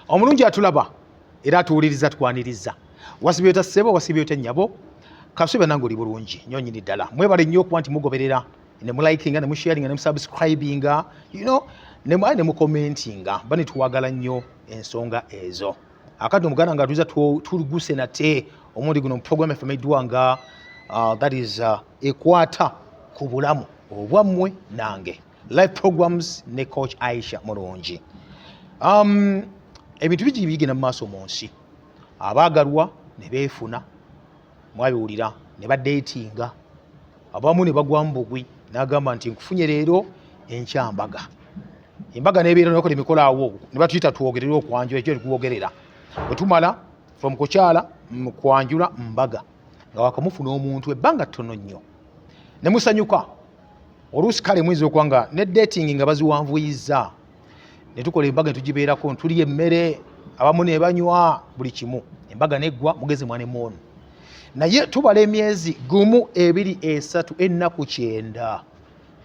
Omulungi atulaba era atuwuliriza, tukwaniriza. Wasibye otya ssebo, wasibye otya nnyabo? Kasube nange oli bulungi nnyo nnyini ddala. Mwebale nnyo okuba nti mugoberera ne mulikinga ne musharinga ne musubscribinga, ne mucommentinga. Bani tuwagala nnyo ensonga ezo. Akati omuganda nga tuza tuluguse nate omulundi guno mu program yaffe emanyiddwa nga that is Ekwata ku Bulamu obwammwe nange, live programs ne Coach Aisha Mulungi. Ebintu bingi bigenda mu maaso mu nsi. Abaagalwa ne beefuna, mwabiwulira, ne badeetinga, abamu ne bagwa mu bugwi n'agamba nti nkufunye leero, enkya mbaga. Embaga nebeera, nebakola emikolo awo ne batuyita twogerere okwanjula. Ekyo twogerera bwe tumala from kukyala mu kwanjula mbaga, nga wakamufuna omuntu ebbanga ttono nnyo ne musanyuka. Oluusi kale muyinza okuba nga ne dating nga baziwanvuyiza, ne tukola embaga ne tugibeerako, tulya emmere, abamu ne banywa buli kimu, embaga neggwa, mugeze mwane mwono. Naye tubala emyezi 1, 2, 3, ennaku 90,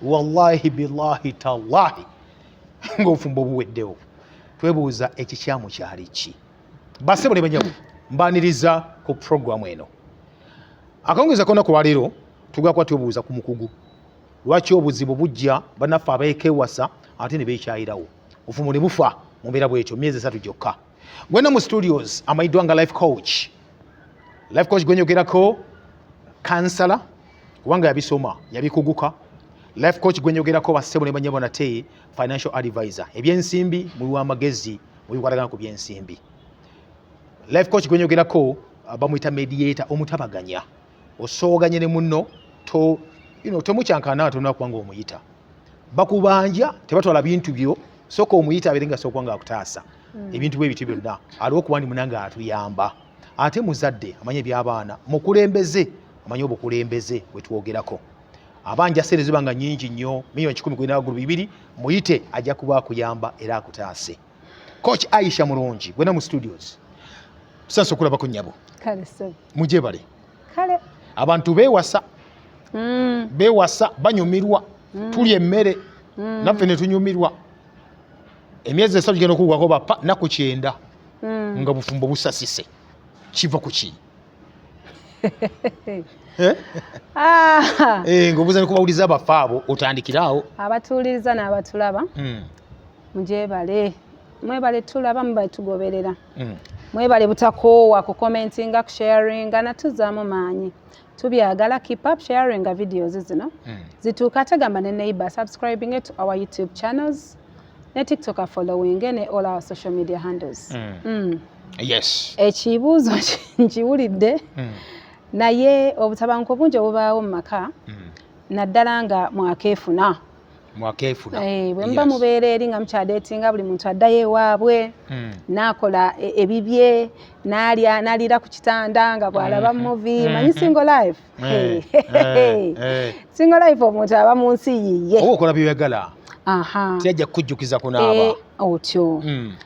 wallahi billahi tallahi, ng'obufumbo buweddewo. Twebuuza, ekikyamu kyali ki? Basebo ne banyabo, mbaniriza ku programu eno. Akawungeza kona ku lwaleero tugenda kuba twebuuza ku mukugu lwaki obuzibu bujja bannaffe abeekewasa ate ne beekyayirawo, obufumbo ne bufa mu mbeera bwetyo myezi 3 gyokka. Gwena mu studios amanyiddwa nga life coach. Life coach gwenyogerako counselor, kubanga yabisoma, yabikuguka. Life coach gwenyogerako, bassebo ne banyabo, nate financial advisor, ebyensimbi muwi w'amagezi mubikwatagana ku byensimbi. Life coach gwenyogerako bamuyita mediator, omutabaganya, osooganye ne munno to temukyankana, tolina kuba nga omuyita. Bakubanja, tebatwala bintu byo, sooka omuyita abeere nga sooka nga akutaasa. Ebintu bwe bityo byonna aliwo okuba ndi munange atuyamba. Ate muzadde amanyi ebyabaana, mukulembeze amanyi obukulembeze bwetwogerako. Abanja sente ziba nga nyingi nnyo, miliyoni 100 kugenda waggulu bibiri, muyite, ajja kuba akuyamba era akutaase. Coach Aisha Mulungi gwena mu studios, tusanse okulabako nnyabo. Kale ssebo. Mujebale. Kale. Abantu beewasa, beewasa, banyumirwa, tulya emmere naffe ne tunyumirwa. Emyezi 3 gigenda okuggwako bapa naku 90 nga bufumbo busasise. Kiva ku ki? Eh? Ah, Eh, ng'obuuza ne kubawuliza abafe abo, otandikiraawo. Abatuwuliriza n'abatulaba, mugyebale, mwebale tulaba, mwebale tugoberera, mwebale butakoowa kucommentinga, kusharinga, natuzaamu maanyi, tubyagala. Keep up sharinga videos zino zituuka ate gamba ne neighbor subscribing to our YouTube channels ne TikTok following ne all our social media handles. Ekibuuzo nkiwulidde, naye obutabanguko bungi obubaawo mu maka, naddala nga mwakeefuna. Mwakeefuna. Eh, bwe muba mubeera eri nga mukyadeetinga, buli muntu addayo ewaabwe n'akola ebibye, n'alya, n'aliira ku kitanda nga bw'alaba movie. Manyi single life. Eh, eh. Single life, omuntu aba mu nsi yiye. Oba okola byoyagala. Tiyajja kukujjukiza kunaaba. Eh, otyo.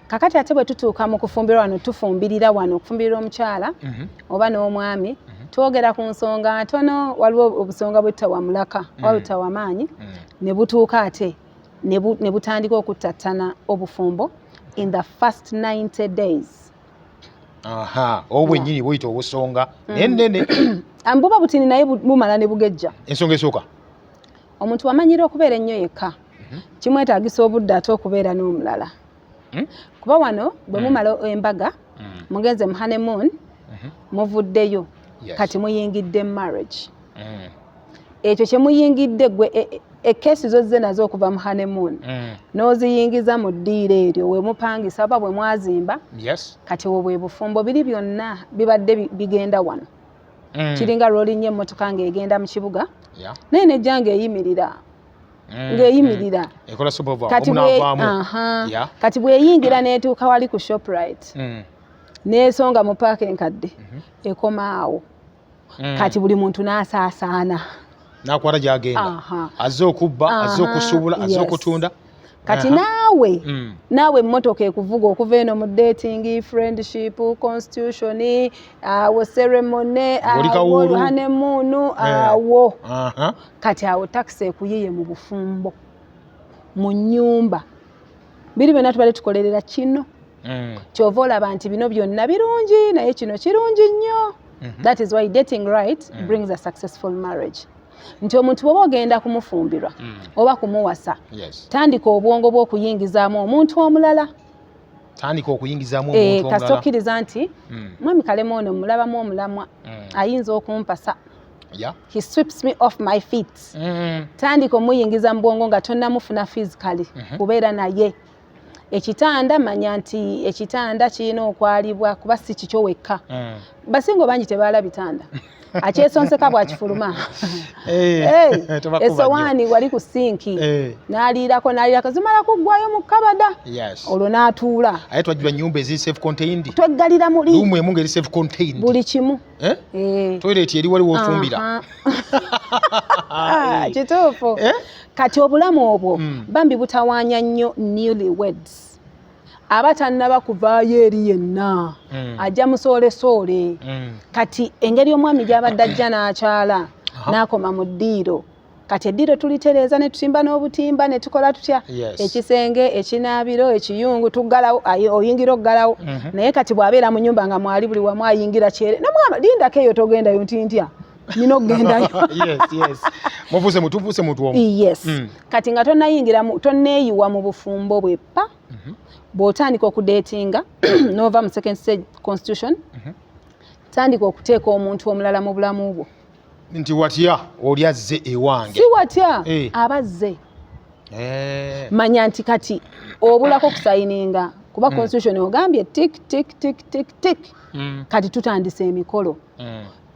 Kakati ate bwe tutuuka mu kufumbirwa wano, tufumbirira wano, okufumbirira omukyala oba n'omwami, twogera ku nsonga ntono. Waliwo obusonga bwe mulaka oba butawa maanyi, ne butuuka ate ne butandika okuttattana obufumbo in the first 90 days. Aha, obwo bwennyini buyita obusonga naye nnene. Buba butini naye bumala ne bugejja. Ensonga esooka? Omuntu wamanyira okubeera ennyo yekka, kimwetaagisa obudde ate okubeera n'omulala, kuba wano bwe mumala embaga, mugenze mu honeymoon, muvuddeyo, kati muyingidde marriage. Ekyo kye muyingidde, gwe ekeesi zozze nazo okuva mu honeymoon, n'oziyingiza mu ddiiro eryo we mupangisa oba bwe mwazimba. Kati obwo bwe bufumbo. Biri byonna bibadde bigenda wano. Kiringa lw'olinnya emmotoka ng'egenda mu kibuga, naye nejja ng'eyimirira, ng'eyimirira. Ekola stopover. Kati omunaavaamu. Aha. Kati bw'eyingira n'etuuka wali ku Shoprite, n'esonga mu paaka enkadde, ekoma awo. Kati buli muntu n'asaasaana. N'akwata gy'agenda. Azze okubba, azze okusuubula, azze okutunda. Kati naawe, naawe emmotoka ekuvuga okuva eno mu dating, friendship, constitution, awo ceremony, Ng'oli awo kawuulu. honeymoon, awo. Kati awo takisi ekuyiye mu bufumbo, mu nnyumba. Biri byonna tubadde tukolerera kino. Kyova olaba nti bino byonna birungi, naye kino kirungi nnyo. That is why dating right brings a successful marriage, nti omuntu bw'oba ogenda kumufumbirwa oba kumuwasa, tandika obwongo bw'okuyingizaamu omuntu omulala. Tandika okuyingizaamu omuntu kasita omulala. Okkiriza nti mwami Kalema ono mulabamu omulamwa, ayinza okumpasa, he sweeps me off my feet. Tandika omuyingiza mu bwongo nga tonnamufuna physically kubeera naye. Ekitanda, manya nti ekitanda kirina okwalibwa, kuba si kikyo wekka. Basingo bangi tebaala bitanda, akyesonseka bwakifuluma. Eh, tobakuba nnyo. Esowaani wali ku sinki, n'aliirako, n'aliirako, zimala kuggwayo mu kabada, olwo n'atuula. Aye twajjula nyumba eziri self contained. Tweggalira muli. Room emu ng'eri self contained. Buli kimu. Eh? Eh. Toilet eri wali wofumbira. Aha. Ah, kituufu. Eh? Kati obulamu obwo bambi butawaanya nnyo newly weds aba tannaba kuvaayo eri yenna, ajja musoolesoole. Kati engeri omwami gy'abadde ajja n'akyala n'akoma mu ddiiro, kati eddiiro tulitereeza ne tutimba n'obutimba ne tukola tutya, ekisenge, ekinaabiro, ekiyungu tuggalawo, oyingira oggalawo. Naye kati bw'abeera mu nyumba nga mwali buli wamu ayingira kyere, nomugamba lindako eyo togendayo, nti ntya nina okugendayo. Yes, mufuuse mutufuuse muntu omu. Yes. Kati nga tonnayingira tonneeyiwa mu bufumbo bwe pa, bw'otandika okudatinga n'ova mu second stage constitution, tandika okuteeka omuntu omulala mu bulamu bwo. Nti watya oli azze ewange. Si watya, abazze. Manya nti kati obulako kusayininga, kuba constitution ogambye tik tik tik tik tik. Kati tutandise emikolo.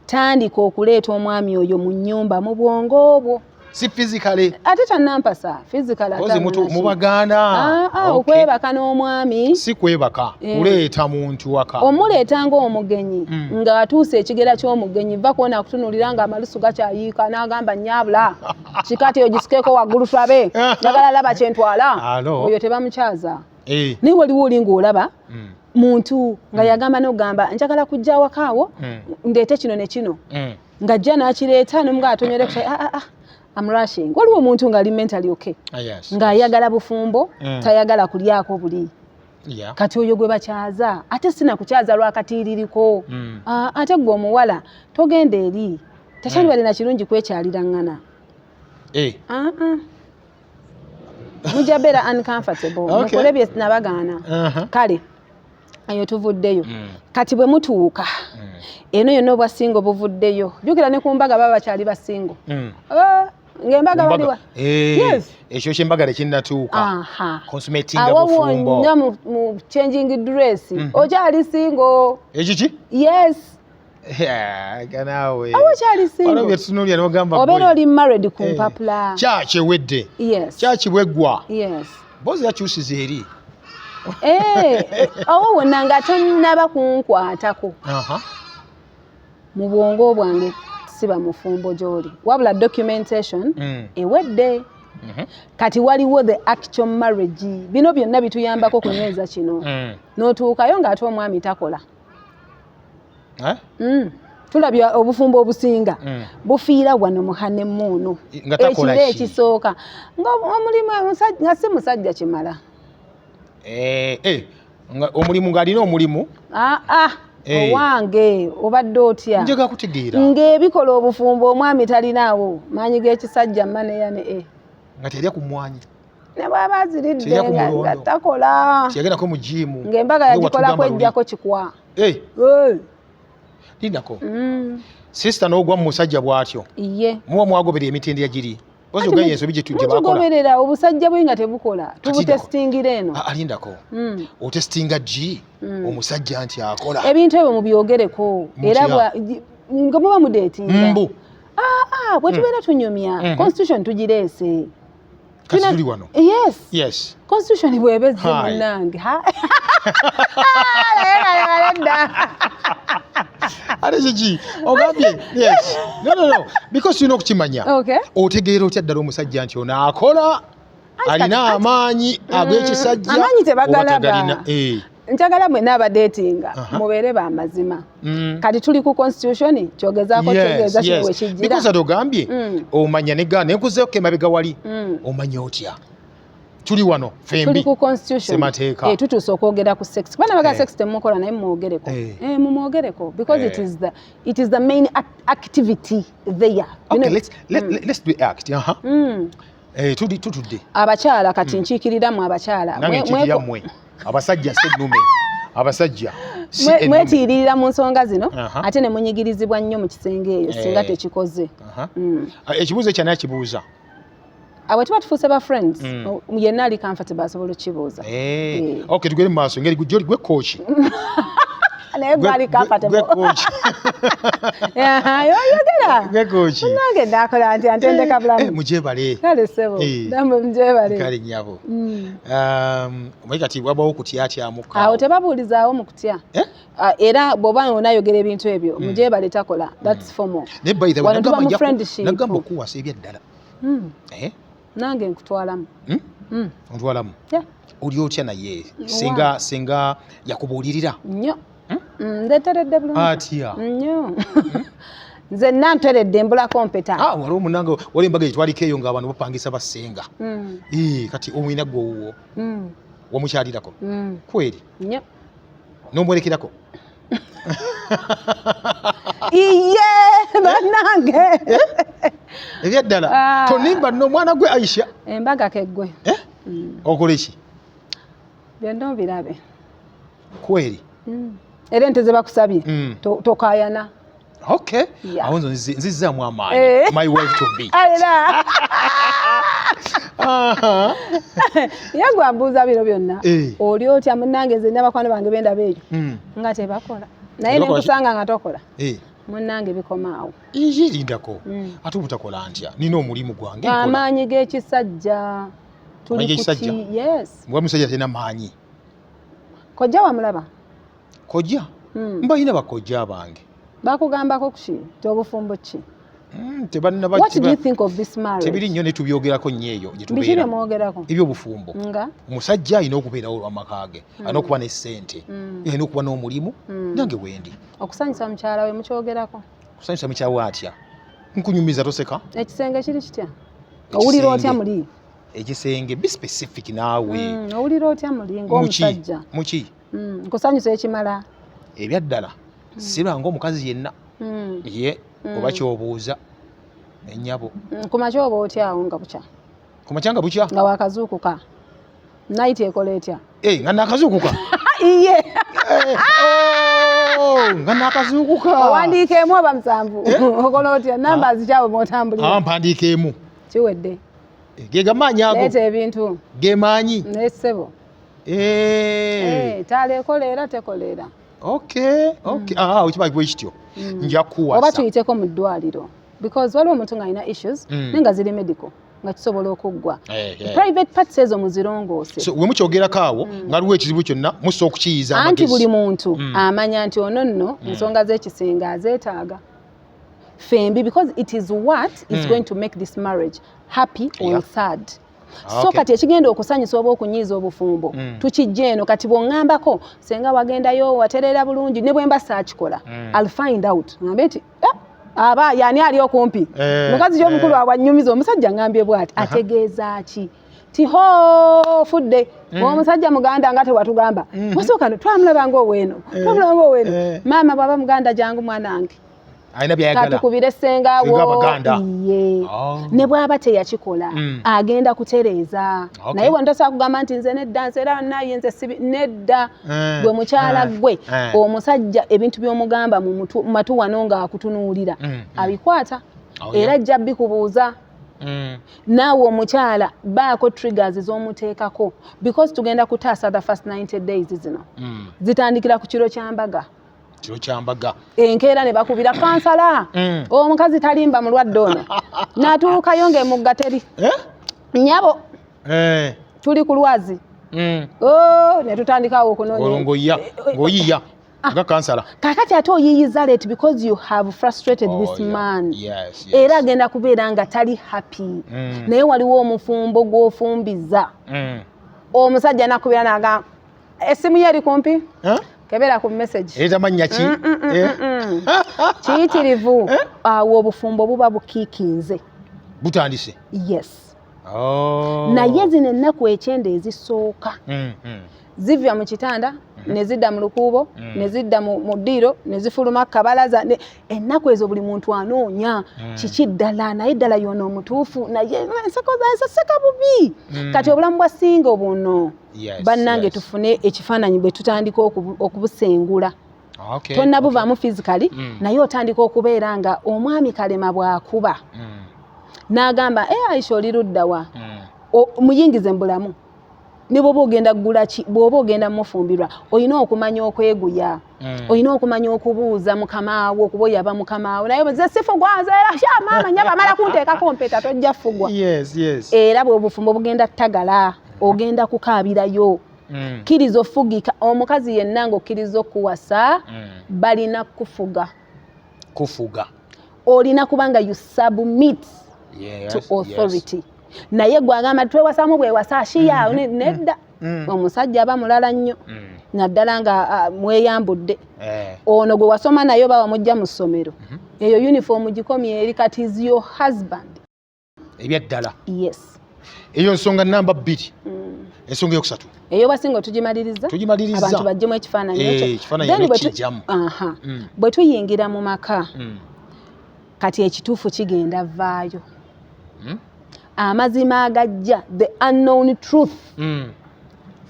Tandika okuleeta omwami oyo mu nnyumba mu bwongo obwo. Si physically. Ate tannampasa physical. Ozi mubagaana. Ah, ah, okwebaka n'omwami. Si kwebaka, kuleeta muntu waka. Omuleeta ng'omugenyi, ng'atuuse ekigera ky'omugenyi, va kwona akutunuulira ng'amalusu gakyayiika, n'agamba, "Nnyabula kikati ogisikeko waggulu tulabe, njagala laba kyentwala." Alo. Oyo tebamukyaza. Naye waliwo oli ng'olaba muntu nga yagamba n'okugamba, "Njagala kujja awakaawo, ndeete kino ne kino," ng'ajja n'akireeta nomuga atonyere ku, "Ah, ah, ah, I'm rushing." Waliwo omuntu ng'ali mentally okay, ng'ayagala bufumbo, tayagala kulyako buli. Kati oyo gwe bakyaza, ate sina kukyaza lwakatiiririko. Ah, ate gwe omuwala togenda eri, tekyandibadde na kirungi kwekyaliraŋŋana. Ah, ah. Mujja beera uncomfortable. Mukole bye nabagaana. Kale eyo tuvuddeyo. Kati bwe mutuuka eno yonna, obwa single buvuddeyo. Jjukira ne ku mbaga baba bakyali ba single. Ah, ng'embaga baliwa. Eh, ekyo kyembaga tekinnatuuka. Aha. Consummatinga Awo bufumbo. wonna mu changing dress okyali single. Ekiki? Yes. Ganaawe. Awo okyali single. Waliwo byetutunuulira n'ogamba obeera gwe. oli married ku mpapula. Kyaki ewedde. Kyaki bweggwa. Bozi yakyusiza eri. Eh, awo wonna nga tonnaba kunkwatako, mu bwongo bwange siba mufumbo gy'oli, wabula documentation ewedde. Kati waliwo the actual marriage. Bino byonna bituyambako kunyweza kino. N'otuukayo ng'ate omwami takola. Eh? Tulabye obufumbo obusinga bufiira wano mu honeymoon. Nga takola ekiro ki? ekisooka nga omulimu nga si musajja kimala. Eh, eh, nga omulimu, ng'alina omulimu. Ah, ah, owange obadde otya? Njagala kutegeera. Ng'ebikola obufumbo omwami talinaawo maanyi g'ekisajja maneyane e. Nga terya ku mmwanyi. Ne bw'aba aziridde Teyalya ku nga mulondo. takola. Tiyagendako mu jiimu. Ng'embaga Nga yagikolako watugamba luli. ejjako kikwa. Eh, lindako. Sister, n'ogwa mu musajja bw'atyo. Ye. Muba mwagobera emitendera giri. Ozi oganye ensobi gye bakola. Mutugoberera obusajja bwe nga tebukola, Kati tubutesitingira eno. Ah, alindako. Otesitinga gi omusajja nti akola? Ebintu ebyo mubyogereko era Mutya? Nga muba mudeetinga. Mbu. Ah, bwe tubeera tunyumya, constitution tugireese. Kati tuli wano. Yes. Constitution bw'eba ezze, Hi. munnange. Naye naye dda. Ate kiki ogambye? Yes, no, no, no, because tulina okukimanya. Otegeera otya ddala omusajja nti ono akola, alina amaanyi ag'ekisajja Amaanyi oba tebagalaba. tagalina? Eh. Njagala mwenna abadeetinga mubeere bamazima. Kati tuli ku constitution, kyogezaako kyogeeza kino wekijjira. Because ate ogambye omanya negaana nenkuzeeko emabega wali, omanya otya? Tuli wano Tuli fembi. ku constitution. Ssemateeka. Tutuuse okwogera ku sex, kuba nabaga sex temukola, naye mumwogereko. Mumwogereko because it is the main activity there. You Okay, let's do act. Eh, tuli tutudde. Abakyala kati, nkiikiriramu abakyala. Nange nkiikirira mmwe. Abasajja si ennume. Abasajja si ennume. Mwetiiririra mu nsonga zino, ate ne munyigirizibwa nnyo mu kisenge eyo singa tekikoze. Ah, ekibuuzo ekyo anakibuuza. Awe tuba tufuuse ba friends, yenna ali comfortable asobola okukibuuza. Okay, tugende mu maaso. Engeri gyoli gwe coach. Naye gwali comfortable. Gwe coach. Yogera. Gwe coach. Nange nakola nti antendeka bulamu. Mugyebale. Kale ssebo. Namwe mugyebale. Kale nnyabo. Omanyi kati wabawo okutyatyamuka. Awo tebabuulizaawo mu kutya. Eh? Ah, era bw'oba onayogera ebintu ebyo, mugyebale takola, that's formal. Naye by the way, Wano tuba nagamba mu friendship. nagamba okuwasa ebyaddala. Eh? Nange nkutwalamu. Ontwalamu. Yeah. Oli otya naye? Singa yakubuulirira. Nnyo. Ndeteredde bulungi. Atya? Nnyo, nze nna nteredde, mbulako mpeta. Ah, waliwo munange, waliwo embaga gyetwaliko eyo ng'abantu bapangisa bassenga. Kati omwina gwe owuwo wamukyalirako? Kweri? Nnyo. N'omwerekerako? Iye bannange. Ebyaddala? Ah. Tonimba nno omwana gwe Aisha. Embaga keggwe. Eh? Okola ki? Byonna obirabe. Kweri? Era ente ze bakusabye, tokayana. Okay. Yeah. Awo nzo nzizzaamu amaanyi. My wife to be. Era ye gwambuuza bino byonna. Oli otya munnange? Nze n'abakwano bange bendaba eyo nga tebakola, naye Tebakola ki? nenkusanga nga tokola. Munnange, bikomaawo. Iye, lindako. Ate obutakola ntya? Nina omulimu gwange, nkola. Amaanyi g'ekisajja tuli Amaanyi g'ekisajja? Kuti yes. Mbwa musajja talina maanyi. Kojja wamulaba? Kojja? Mbalina bakojja bange. Bakugambako kuki ti obufumbo ki? Tebannaba. What do you think of this marriage? Tebiri nnyo, ne tubyogerako nnyo eyo gye Biki tubeera. bye mwogerako? Ebyobufumbo. Nga? Omusajja alina okubeerawo olw'amaka ge, alina okuba ne ssente, alina okuba n'omulimu. Nange wendi. Okusanyusa mukyala we mukyogerako? Kusanyusa mukyawe atya? Nkunyumiza, toseka. Ekisenge kiri kitya? Owulira otya muli? Ekisenge, be specific naawe. Owulira otya muli Muki? ng'omusajja? Muki? Nkusanyusa ekimala? Ebyaddala siranga omukazi yenna. Ye oba kyobuuza ennyabo. Ku makya oba otyawo nga bukya? Ku makya nga bukya? Nga wakazuukuka, night ekola etya? Eh, nga nakazuukuka? Iye. Eh, oh, nga nakazuukuka. Owandiika emu oba 7? Okola otya? Namba zikyawe mwotambulira? Ah, mpandiika emu. Kiwedde. Eh, ge gamaanyi ago. Leeta ebintu. Gemaanyi. Nesebo. Eh. Taala ekola era tekoleera. Okay, ah, okiba bwe kityo, nja kuwasa. Oba tuyiteko mu ddwaliro, because waliwo omuntu ng'alina issues naye nga ziri medical, nga kisobola okuggwa. Private parts ezo muzirongoose. So we mukyogerako awo nga waliwo ekizibu kyonna, musa okukiyiza Anti amagezi. buli muntu amanya nti ono nno ensonga z'ekisenge azeetaaga fembi, because it is what is going to make this marriage happy or sad. So kati ekigenda okusanyusa oba okunyiiza obufumbo, tukijja eno. Kati bw'oŋŋambako senga wagendayo watereera bulungi, ne bwe mba saakikola, I'll find out, ŋŋambe nti, "Eh, aba yani ali okumpi mukazi gy'omukulu awanyumiza omusajja ŋŋambye bw'ati, ategeeza ki?" Ti ho fudde omusajja muganda nga tewatugamba. Wasooka no twamulaba ng'oweeno, twamulaba ng'oweeno. Maama bw'aba muganda, jangu mwanange. Alina byayagala. Katukubire ssengawo. Senga Abaganda. Ye. Ne bw'aba teyakikola, agenda kutereeza. Naye bwe ntosobola kugamba nti nze nedda, nze era naye nze sibi nedda. Gwe mukyala, gwe omusajja, ebintu by'omugamba mu matu wano ng'akutunuulira, abikwata. Era ajja bikubuuza. Naawe omukyala, baako triggers z'omuteekako, because tugenda kutaasa the first 90 days zino. Zitandikira ku kiro kya mbaga. Kiro kyambaga. Enkeera ne bakubira kansala. Omukazi talimba, mulwadde ono n'atuukayo ng'emugga teri. Eh? Nnyabo, tuli ku lwazi. Oh, ne tutandikawo okunoonya. Olwo ng'oyiya ng'oyiya nga kansala. Kaakati ate oyiyiza late because you have frustrated this man. Era agenda kubeera nga tali happy. Naye waliwo omufumbo gw'ofumbiza, omusajja nakubira nagamba essimu ye eri kumpi. Eh? Kebera ku message. Ereeta mannya ki? Eh? Kiyitirivu. Awo obufumbo buba bukiikinze. Butandise. Yes. Oh. Naye zino ennaku 90 ezisooka ziva mu kitanda ne zidda mu lukuubo, ne zidda mu ddiiro, ne zifuluma kabalaza. Ennaku ezo buli muntu anoonya kiki ddala, naye ddala yono omutuufu, naye enseko seka bubi. Kati obulamu bwa single buno, bannange, tufune ekifaananyi bwe tutandika okubusengula. Tonnabuvaamu physically, naye otandika okubeera nga omwami Kalema bw'akuba n'agamba, "E Aisha, oli luddawa?" Muyingize mu bulamu. Ne bw'oba ogenda kugula ki, bw'oba ogenda mufumbirwa, olina okumanya okweguya, olina okumanya okubuuza mukamaawo, okuba oyaba mukamaawo. Naye nze sifugwa, nze sha maama nyaba amala kunteekako mpeta, tojja fugwa. Era bw'obufumbo bugenda ttagala, ogenda kukaabirayo. Kkiriza ofugika. Omukazi yenna ng'okkiriza okuwasa, balina kufuga. Kufuga. Olina kubanga you submit to authority. Naye gwagamba twewasamu bwewasa shiya, nedda. Omusajja aba mulala nnyo, naddala nga mweyambudde. Ono gwe wasoma naye oba wamujja mu ssomero, eyo uniform gikomye eri, kati is your husband. Ebyaddala. Yes. Eyo nsonga namba 2. Ensonga eyokusatu? Eyo basinga tugimaliriza. Tugimaliriza. Abantu bajjemu ekifaananyi ekyo. Ekifaananyi Then nekijjamu. Aha. Bwe tuyingira mu maka, kati ekituufu kigenda vaayo, amazima agajja, the unknown truth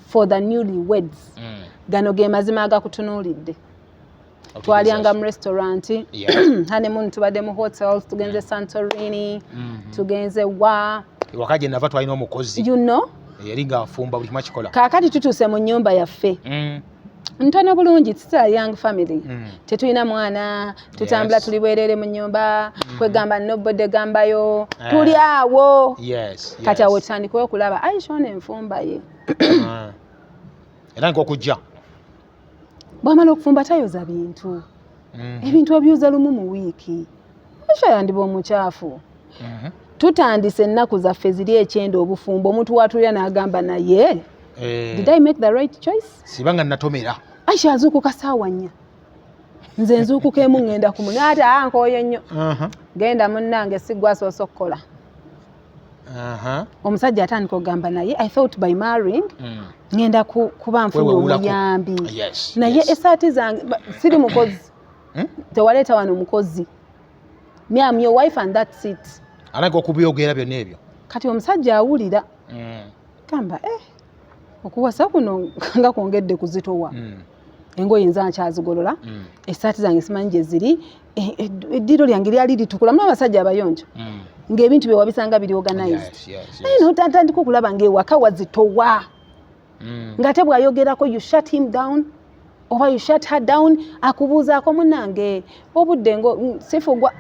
for the newly weds. Gano ge mazima agakutunuulidde. Twalyanga mu restaurant, honeymoon tubadde mu hotels, tugenze Santorini, tugenze wa. Ewaka gye nava twalina omukozi yali ng'afumba, buli kimu akikola. Kaakati tutuuse mu nnyumba yaffe ntono bulungi, it's a young family, tetulina mwana, tutambula, tuli bwerere mu nnyumba, kwegamba nobody gambayo, tuli awo. Kati awo tutandikewo okulaba Aisha ono enfumba ye. Era nk'okujja. Bwamala okufumba tayoza bintu. Ebintu obyoza lumu mu wiiki. Aisha yandiba omukyafu. Tutandise ennaku zaffe ziri 90 obufumbo, omuntu watulira n'agamba, "Naye did I make the right choice?" Siba nga natomera. Aisha azuukuka saawa 4, nze nzuukuka 1, ŋŋenda ku mulimu, ate aa nkooye nnyo. Genda munnange, si gwe asoose okukola. Omusajja atandika okugamba, "Naye I thought by marrying ŋŋenda kuba nfunye Weewewulako. omuyambi." Naye esaati zange siri mukozi. Tewaleeta wano mukozi. Me, am your wife and that's it. Alanga okubyogera byonna ebyo. Kati omusajja awulira, gamba, "Eh, okuwasa kuno nga kwongedde kuzitowa. Engoye nza nkyazigolola, esaati zange simanyi gye ziri, eddiiro lyange lyali litukula." Muno abasajja abayonjo, ng'ebintu bye wabisanga biri organized. Naye notandika okulaba ng'ewaka wazitowa, ng'ate bw'ayogerako you shut him down oba you shut her down. Akubuuzaako, "Munnange, obudde ngo sifugwa."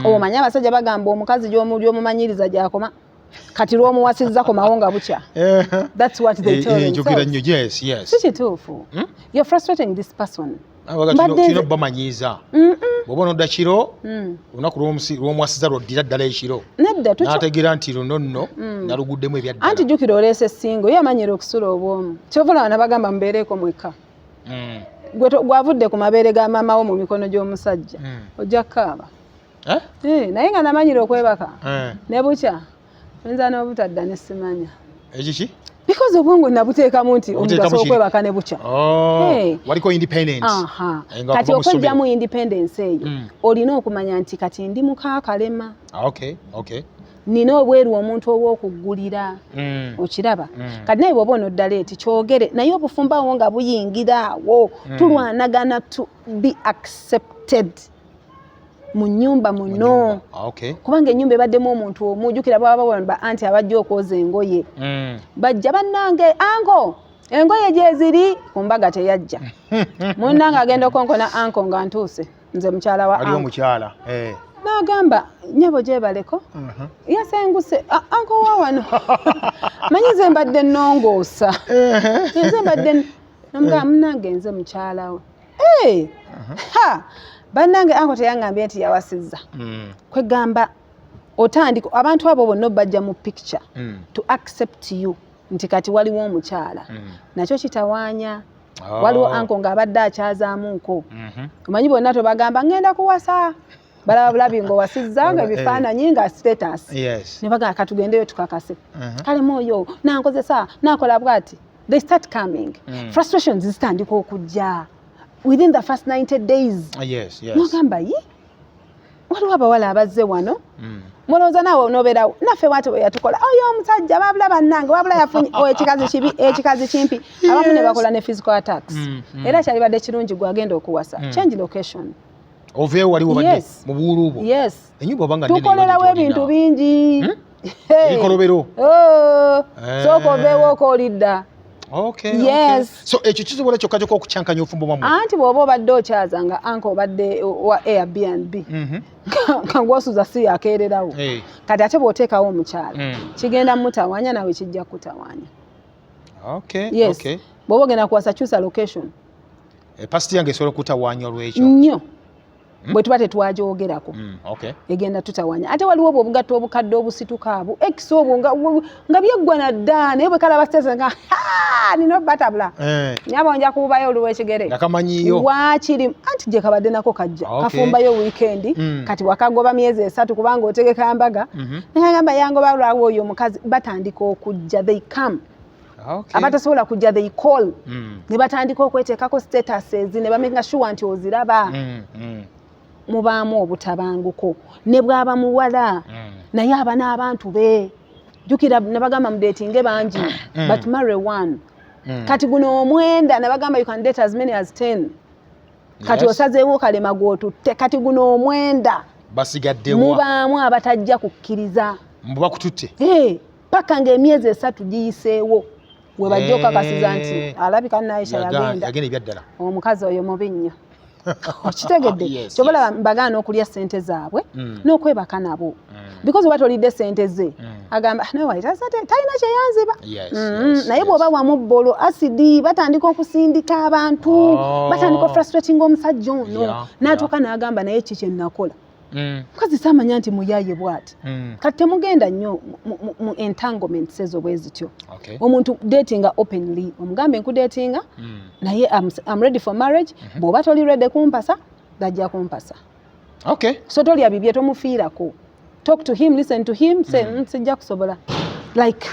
Omanyi abasajja bagamba omukazi gy'omumanyiriza gy'akoma, kati lw'omuwasizza komawo nga bukya. That's what they tell Njogera themselves. nnyo, yes. Si kituufu. You're frustrating this person. Abaga Mbadde tulina obbamanyiiza. Bw'oba onodda kiro, olunaku lw'omuwasiza lwoddira ddala ekiro. Nedda. N'ategeera nti luno nno naluguddemu ebyaddala. Anti jjukira oleese single, ye amanyira okusula obwomu. Kyova olaba nabagamba mubeereeko mwekka. Gwe gwavudde ku mabeere ga maama wo mu mikono gy'omusajja, ojja kukaaba. Eh? Eh, naye nga namanyira okwebaka ne bukya, oyinza n'obutadda ne simanya. Ekiki? Because obwongo nabuteekamu nti omuntu Obuteekamu asobola kiri. okwebaka ne bukya. Oh, Hey. waliko independence. Aha. Nga Kati kuva mu ssomero. okwejjamu independence eyo, olina okumanya nti kati ndi mukaakalema, Ah, okay. nina obweru omuntu ow'okuggulira. Okiraba? Kati naye bw'oba onodda late, kyogere naye. Obufumbo awo nga buyingira awo, tulwanagana to be accepted mu nnyumba muno. Nyumba. Ah, okay. Kubanga ennyumba ebaddemu omuntu omu. Jjukira bwaba baba anti abajja okwoza engoye, bajja, "Bannange, uncle, engoye gyeziri." Ku mbaga teyajja. Munnange agenda okonkona, uncle, nga ntuuse nze mukyala wa Waliwo uncle. omukyala. Eh. N'agamba, "Nyabo, gyebaleko." Yasenguse. "Ah, uncle wa wano, manyi nze mbadde nnongoosa, nze mbadde." Namugamba, "Munnange, nze mukyala we." Hey! Ha, bannange, uncle teyaŋŋambye nti yawasizza. Kwegamba otandika abantu abo bonna bajja mu picture to accept you nti kati waliwo omukyala. Nakyo kitawaanya. Oh. Waliwo uncle ng'abadde akyazaamuuko. Omanyi bonna tobagamba ŋŋenda kuwasa. Balaba bulabi ng'owasizza nga ebifaananyi nga status. Ne bagamba, "Katugendeyo tukakase." Kale mwoyo nankozesa nakola bwati, they start coming. Frustrations zitandika okujja within the first 90 days. Nogamba, "Yi, waliwo abawala abazze wano." Mulowooza naawe onoobeerawo naffe bwati bwe yatukola oyo omusajja, babula bannange, wabula yafunye oyo ekikazi kibi, ekikazi kimpi. Abamu ne bakola ne physical attacks. Era kyalibadde kirungi gwagenda okuwasa, change location. Oveewo wali wobadde mu buwulu bwo. Yes. Ennyumba oba nga nnene, Tukolerawo gy'olina. ebintu bingi. Hey. Ebikolobero. Oh, sooka oveewo okoolidda. Yes. So ekyo kisobola kyokka kyokka okukyankanya obufumbo bwammwe. Anti bw'oba obadde okyaza nga anka obadde wa Airbnb, nga gwosuza si yakeererawo. Kati ate bw'oteekawo omukyala, kigenda mutawaanya, nawe kijja kutawaanya. Yes. Bw'oba ogenda kuwasa, kyusa location. Past yange esobola okutawaanya olwekyo. Nnyo, bwe tuba tetwagyogerako. Egenda tutawaanya. Ate waliwo obwo obugatto obukadde obusituka abo ex obwo nga byeggwa nadda, naye bwe kalaba sitesa nga, "Ha, nina batabula." Nyabo, nja kububayo olw'ekigere. Nga kamanyiyo. Waakiri anti gye kabadde nako kajja kafumbayo weekend. Kati wakagoba myezi 3 kubanga otegeka mbaga. Nagamba yangoba lwawe oyo omukazi. Batandika okujja, they come. Abatasobola kujja, they call. Ne batandika okweteekako statuses ne bamakinga sure nti oziraba. Mubaamu obutabanguko ne bwaba muwala, naye aba n'abantu be. Jjukira nabagamba mudatinge bangi, but marry one. Kati guno omwenda, nabagamba you can date as many as 10. Kati osazeewo kalema gw'otutte. Kati guno omwenda Basigaddewa? mubaamu abatajja kukkiriza. Mbu bakututte. Hey, paka ng'emyezi 3 giyiseewo we bajja okakasiza nti alabika Naisha yagenda. Yagenda ebyaddala. Omukazi oyo mubi nnyo, okitegedde? Kyobalaba mbagaana okulya sente zaabwe n'okwebaka nabo, because oba tolidde sente ze, agamba, "Ah, nawe wali talina kyeyanziba." Naye bw'oba wamubbolo asidi, batandika okusindika abantu. Batandika frustrating omusajja ono, n'atuuka n'agamba, "Naye ki kye nakola? Mukazi saamanya nti muyaaye bw'ati." Kati temugenda nnyo mu entanglements ezo bwe zityo. Omuntu datinga openly, omugambe, "Nkudatinga, naye I'm ready for marriage. Bw'oba toli ready kumpasa, gajja kumpasa." So tolya bibye, tomufiirako. Talk to him, listen to him, say, "Sijja kusobola." Like,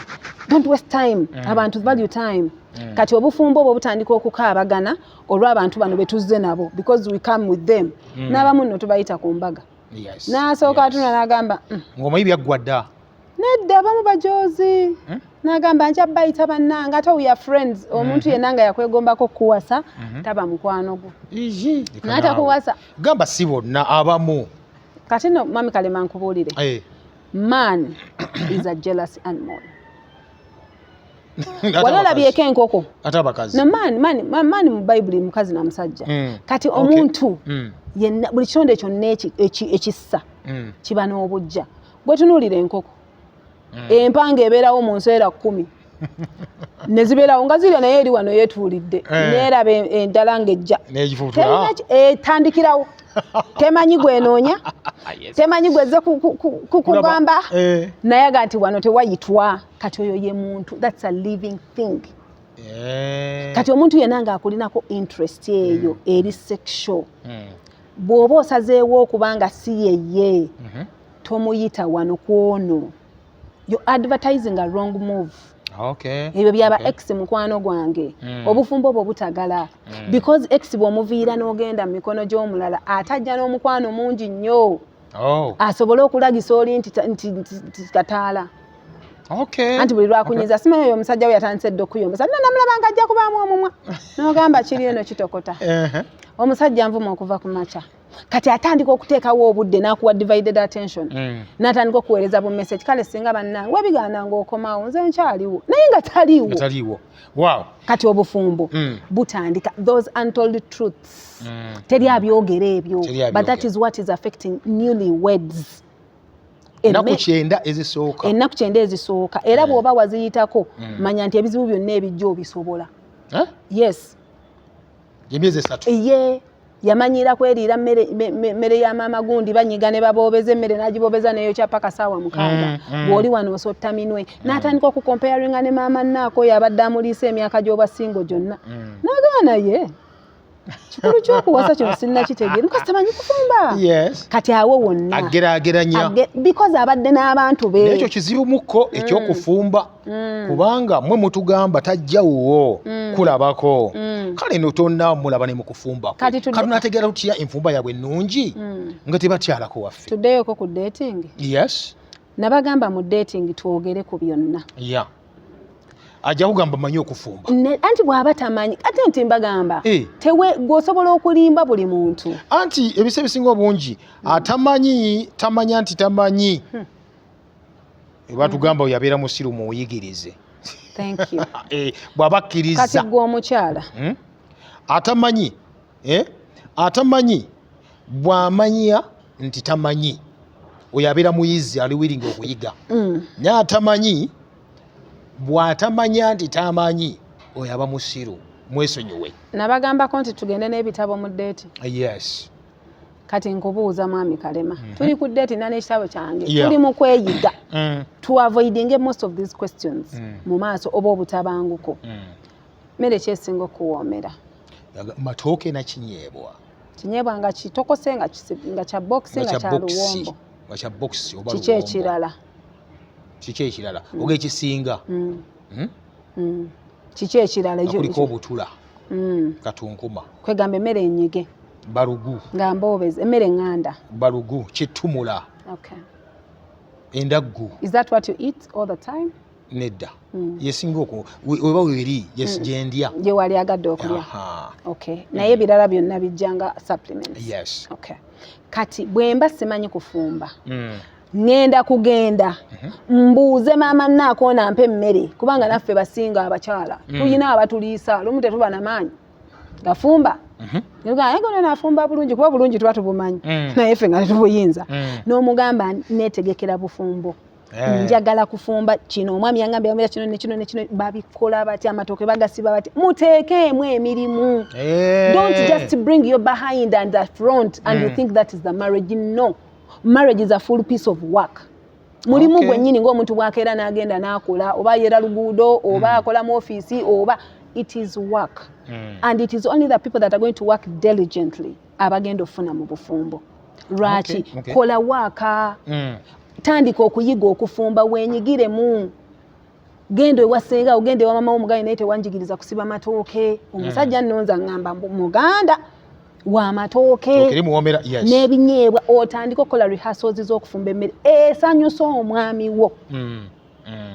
don't waste time. Abantu value time. Kati obufumbo obwo butandika okukaabagana olw'abantu bano betuzze nabo, because we come with them. N'abamu nno tubayita ku mbaga, n'asooka atuna n'agamba, Ng'omanyi byaggwa dda. Nedda, abamu bajozi. N'agamba, "Nja bayita bannange, ate we are friends." Omuntu yenna nga yakwegombako kuwasa, taba mukwano gwo. Iji, leka N'atakuwasa. naawe. Gamba si bonna, abamu. Kati no, mwami Kalema, nkubuulire. Man is a jealous animal. Ate Wali abakazi. olabyeko enkoko? Ate abakazi. No, man, man, man, man mu Bayibuli mukazi na musajja. Kati omuntu yenna, buli kitonde kyonna ekissa kiba n'obujja. Gwe tunuulira enkoko, empanga ebeerawo mu nseera 10 ne zibeerawo nga zirya, naye eri wano yeetuulidde, neeraba endala ng'ejja. N'egifutula. Etandikirawo, temanyi gwenoonya, temanyi gwezze kukugamba, naye aga nti wano tewayitwa. Kati oyo ye muntu, that's a living thing. Kati omuntu yenna ng'akulinako interest eyo eri sexual, bw'oba osazeewo okuba nga si yeye, tomuyita wano kwono. You advertising a wrong move. Ebyo byaba ex mukwano gwange. Obufumbo obwo butagala, because ex bw'omuviira n'ogenda mu mikono gy'omulala, atajja n'omukwano mungi nnyo, asobole okulagisa oli nti kataala. Anti buli lwakunyiza, simanyi oyo omusajja we yatandise dda okuyombesa, nna namulaba nga ajja kubaamu omumwa, n'ogamba kiri eno kitokota. Omusajja nvuma okuva ku makya. Kati atandika okuteekawo obudde n'akuwa divided attention, n'atandika okuweereza bu message, "Kale singa bannange webigaana ng'okomawo, nze nkyaliwo," naye nga taliiwo. Nga taliiwo, wow. Kati obufumbo butandika those untold truths. Teri abyogera ebyo. Teri abyogera. But that is what is affecting newly weds. Ennaku 90 ezisooka. Ennaku 90 ezisooka. Era bw'oba waziyitako, manya nti ebizibu byonna ebijja obisobola. Eh? Yes. Emyezi 3. Ye yamanyira kweriira mmere ya maama gundi, banyiga ne baboobeza emmere, n'agibobeza neyokya paka saawa 6. Bw'oli wano osotta minwe, n'atandika okucomparinga ne maama nnaako oyo abadde amuliisa emyaka gy'obwasingo gyonna. N'agaana ye. Kikulu ky'okuwasa kino sinnakitegeera, mukazi tamanyi kufumba. Kati awo wonna ageraageranya because abadde n'abantu be. Ekyo kizibumukko ekyokufumba, kubanga mwe mutugamba tajja wuwo kulabako. Kale no tonna mulaba ne mukufumba, Kati kati tunategeera tutya enfumba yaabwe ennungi nga tebatyalako waffe? Tuddeyoko ku dating. Nabagamba mu dating twogere ku byonna. Ya, ajja kugamba manyi okufumba. Anti bw'aba tamanyi, ate nti mbagamba tewe gw'osobola okulimba buli muntu. Anti ebisa ebisinga obungi atamanyi tamanya nti tamanyi. Batugamba oyo abeera musiru, muwuyigirize. Thank you. Bw'aba Kati akkiriza gwe omukyala Atamanyi, eh? Atamanyi bw'amanya nti tamanyi, oyo abeera muyizi, ali willing okuyiga. Naye atamanyi bw'atamanya nti tamanyi, oyo aba musiru, mwesonyiwe. Nabagambako nti tugende n'ebitabo mu date. Kati nkubuuza, mwami Kalema, tuli ku date na n'ekitabo kyange, tuli mu kweyiga, to avoiding most of these questions mu maaso oba obutabanguko. Mmere kyesinga okuwoomera? Matooke na kinyeebwa. Kinyeebwa nga kitokose, nga kya box, nga kya luwombo? Nga kya box oba Kiki luwombo. ekirala? Kiki ekirala oba ekisinga? Kiki ekirala? Nga kuliko obutula, katunkuma. Kwegamba emmere enyige. Balugu. Nga mboobezi, emmere eŋŋanda. Balugu, kitumula, endaggu. Is that what you eat all the time? Nedda, yesinga oku weba weri, yes, gyendya. Gye wali agadde okulya. Aha. Okay, naye ebirala byonna bijja nga supplements? Yes. Okay, kati bwe mba simanyi kufumba, ŋŋenda kugenda mbuuze maama naakoona mpa emmere, kubanga naffe basinga abakyala tulina abatuliisa, lumu tetuba namaanyi gafumba. Naye gona naafumba bulungi, kuba bulungi tuba tubumanyi, naye ffe nga tetubuyinza. N'omugamba, neetegekera bufumbo, njagala kufumba kino, omwami yangambye yambira kino nekino nekino, babikola batya? Amatooke bagasiba batya? Muteekeemu emirimu. Don't just bring your behind and the front and you think that is the marriage. No, marriage is a full piece of work, mulimu gwennyini, ng'omuntu bw'akeera n'agenda n'akola, oba yera luguudo, oba akola mu ofiisi, oba it is work. And it is only the people that are going to work diligently abagenda okufuna mu bufumbo. Lwaki? Kola waaka. Tandika okuyiga okufumba, weenyigiremu, genda ewa senga, ogenda ewa mama womugaye, naye tewanjigiriza kusiba matooke. Omusajja nno nza ŋŋamba mbu muganda w'amatooke Tooke limuwoomera, yes. n'ebinyeebwa. Otandike okukola rehearsals z'okufumba emmere esanyusa omwami wo.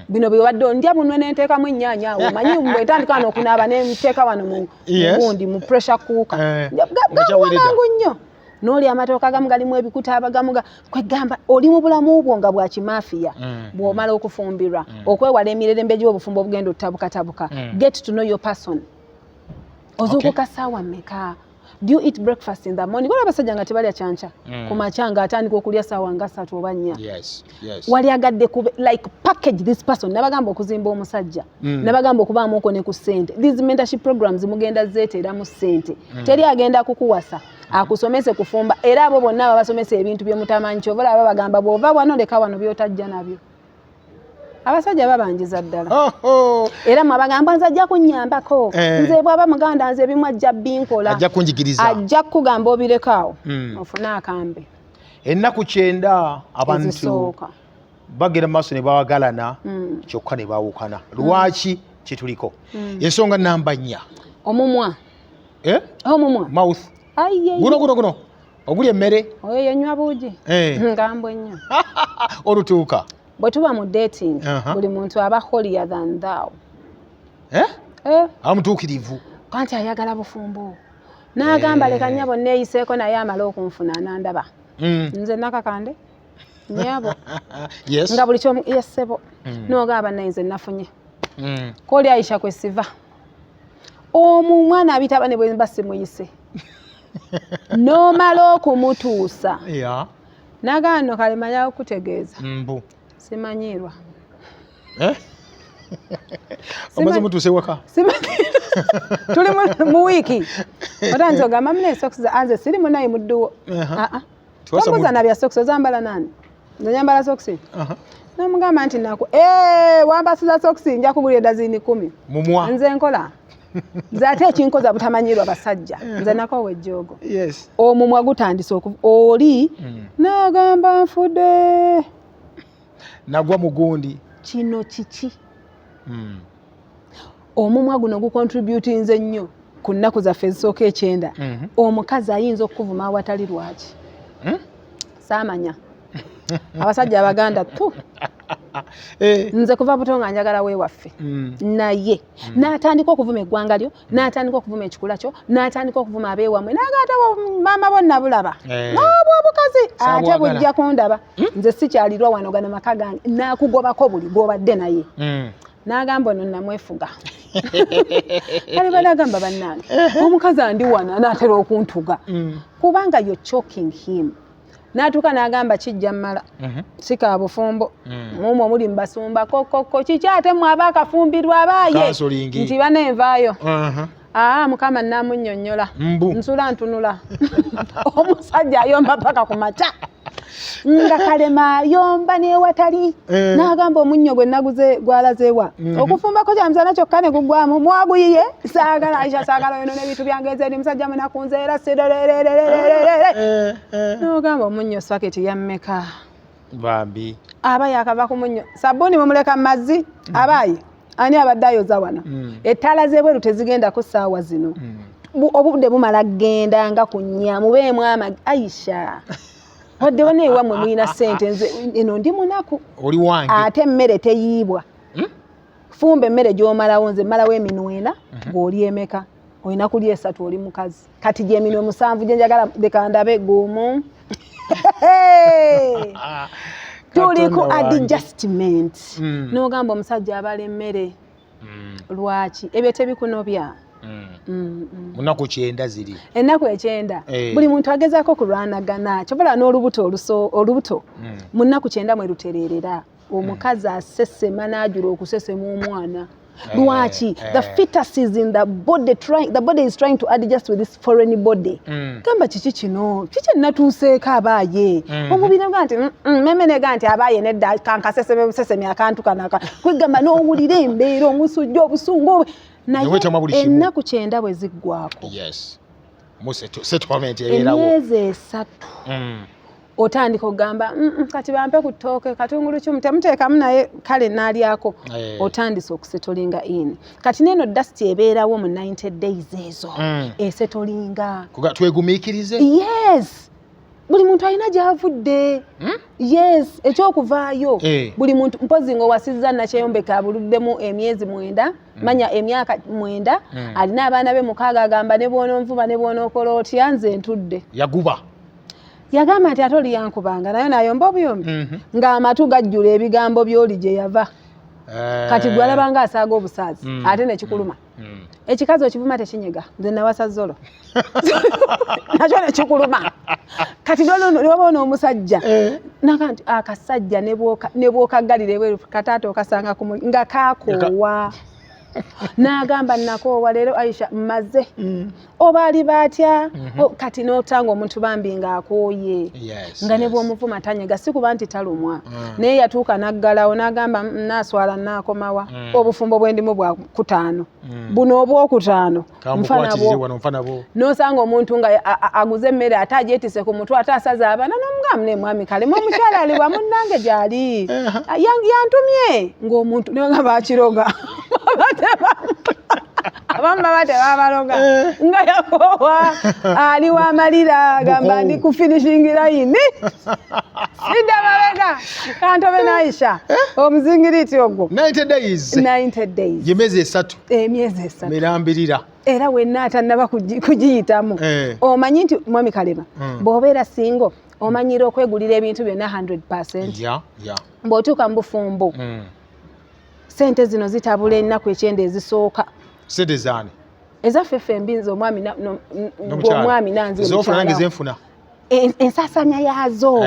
Bino byobadde ndya bunwe nenteekamu ennyaanya awo, omanyi bwetandika wano okunaaba nenteeka wano mu gundi, mu pressure cooker. Nga kyaweereza. Mangu nnyo n'oli amatooka agamu galimu ebikuta, abagamu kwegamba oli mu bulamu bwo nga bwa kimafiya. Bw'omala okufumbirwa, okwewala emirerembe gy'obufumbo obugenda otabukatabuka, get to know your person. Ozuukuka ssaawa mmeka? Do you eat breakfast in the morning? Waliwo abasajja nga tebalya kyankya, ku makya ng'atandika okulya ssaawa nga 3 oba 4. Wali agadde kube like package this person. Nabagamba okuzimba omusajja, nabagamba okubaamuko ne ku ssente. These mentorship programs mugenda zeeteeramu ssente. Teri agenda kukuwasa akusomese kufumba, era abo bonna babasomesa ebintu bye mutamanyi. Kyova olaba bagamba bw'ova wano leka wano by'otajja nabyo. Abasajja babanjiza ddala. Era mwabagamba nze ajja kunnyambako, nze bw'aba muganda nze ebimu ajja binkola, Ajja kunjigiriza. Ajja kukugamba obirekaawo, ofune akambe. Ennaku 90 abantu Ezisooka. bagenda mu maaso ne bawagalana, kyokka ne baawukana. Lwaki? Kyetuliko ensonga namba 4. Omumwa. Eh? Omumwa. Mouth. Aye. Guno guno guno oguli emmere. Oyo yenywa buugi. Ngambwe nnyo. Olutuuka. Bwe tuba mu dating, buli muntu aba holier than thou. Eh? Eh. Amutuukirivu. Kanti ayagala bufumbo, n'agamba, leka nnyabo neeyiseeko, naye amale okunfuna anandaba. Nze nakakande nnyabo, nga buli kyomu yessebo, n'ogamba naye nze nafunye. Kooli Aisha kwe siva omwo omwana abitaba ne bwe mba simuyise, n'omala okumutuusa, n'agamba nno kale manya okutegeeza. Mbu. Simanyiirwa. Eh? Omaze mutuuse waka. Simanyiirwa, tuli mu wiiki, otandise ogamba muna esokisi anze siri munayi mudduwo. Ah, ah. Tiwasa Tombuuza muddu. na bya sokisi, ozambala nani? Nze nyambala sokisi. N'omugamba nti naku, wambasiza sokisi, nja kugulira dazini 10. Mumwa. Nze nkola. Nze ate ekinkoza butamanyirwa basajja, nze nakoowa ejjoogo. Omumwa gutandise oli n'agamba nfudde. Nagwa mugundi. Kino kiki? Omumwa guno gucontributinze nnyo ku nnaku zaffe ezisooka 90. Omukazi ayinza okukuvuma awatali lwaki. Saamanya abasajja Abaganda tu. Nze kuva buto nga njagala weewaffe, naye n'atandika okuvuma eggwanga lyo, n'atandika okuvuma ekikula kyo, n'atandika okuvuma abeewamwe, n'agaata maama bo nabulaba n'obwo obukazi ate bujja kundaba. Nze sikyalirwa wano, gano maka gange, n'akugobako buli gw'obadde naye. N'agamba ono namwefuga. Kale banagamba bannange, omukazi andi wano anaatera okuntuga, kubanga yo choking him. N'atuuka n'agamba kijja mmala, si ka bufumbo. Mumwe muli mubasumba kokoko, kiki ate mwe aba akafumbirwa abaaye nti banenvaayo. Aa, Mukama namunnyonnyola, nsula ntunula omusajja ayomba paka ku makya, nga Kalema ayomba newatali. N'agamba omunnyo gwe naguze gwalazeewa? Okufumbako kyamusana kyokka ne gugwamu, mwaguyiye. Saagala Aisha, saagala yono n'ebintu byange, nze ndi musajja munaku, nze era sirererererere. N'ogamba omunnyo saketi yammeka? Bambi. Aba yakava ku munnyo, sabbuuni mumuleka mu mazzi. Abaaye ani abadde ayoza wano? Ettaala z'ebweru tezigenda ku ssaawa zino. Obudde bumala genda nga ku nnya, mubeemu ama Aisha, wadde wana ewammwe mulina ssente, nze eno ndi munaku. Oli wange. Ate emmere teyiibwa. Fumba emmere gy'omalawo, nze mmalawo eminwe ena, ng'oli emeka? Olina kulya esatu, oli mukazi. Kati gyeminwe 7 gye njagala, leka ndabe gumu. Tuli ku adjustment. N'ogamba omusajja abala emmere lwaki? Ebyo tebikunobya. Munaku 90 ziri. Ennaku 90. Buli muntu agezaako kulwanagana, kyobala n'olubuto olubuto mu nnaku 90 mwe lutereerera. Omukazi asesema n'ajula okusesema omwana. Lwaki? The fetus is in the body trying, the body is trying to adjust with this foreign body. Gamba kiki kino, kiki enatuuseeko abaaye? Omubiri ga nti meme nega nti abaaye nedda, kankaseseme busesemi akantu kanaka kwegamba n'owulira embeera, omusujja, obusungu, naye ennaku 90 bwe ziggwako, emyezi 3, otandika okugamba kati bampe ku ttooke, katungulu kimu temuteekamu, naye kale naalyako. Otandise okusettlinga in. Kati neeno dust ebeerawo mu 90 days ezo, esettlinga. Twegumiikirize. Yes, buli muntu alina gy'avudde. Yes, ekyokuvaayo, buli muntu mpozi ng'owasizza nakyeyombeka abuluddemu emyezi 9, manya emyaka 9, alina abaana be 6, agamba ne bw'ononvuma ne bw'onookola otya, nze ntudde. Yaguba. Yagamba nti ate oli yankubanga naye nayomba obuyombi, ng'amatu gajjula ebigambo by'oli gye yava. Kati gwe alaba nga asaaga obusaazi, ate nekikuluma. Ekikazi okivuma tekinyega, nze nawasa zolo nakyo nekikuluma. Kati lwaba ono omusajja naga nti akasajja ne bwokaggalira ebweru, kataata okasanga kumuli nga kakoowa, n'agamba nakoowa leero Aisha mmaze. Oba ali baatya? Kati n'otanga omuntu bambi ng'akooye, nga ne bw'omuvuma tanyega, si kuba nti talumwa, naye yatuuka n'aggalawo n'agamba naaswala naakomawa. Obufumbo bwendimu bwa kutaano, buno obwokutaano. N'osanga omuntu nga aguze emmere ate agyetise ku mutwe, ate asaze abaana, n'omugamba ne mwami Kalema omukyala ali wa munnange gyali yantumye, ng'omuntu nogamba akiroga, abamu baba tebabaloga, nga yakoowa, ali wamalira, gamba ndi ku finishing line, sidda mabega, kantobe n'Aisha omuzingiriti ogwo. 90 days. 90 days. Emyezi 3. Emyezi 3. Mirambirira. Era wenna atannaba kugiyitamu, omanyi nti mwami Kalema, bw'obeera single omanyira okwegulira ebintu byonna 100. Bw'otuuka mu bufumbo, sente zino zitabula ennaku 90 ezisooka. Sente zaani? Ezaffe ffembi, nze omwami omwami nanze. Ezofuna nange zenfuna. Ensasanya yaazo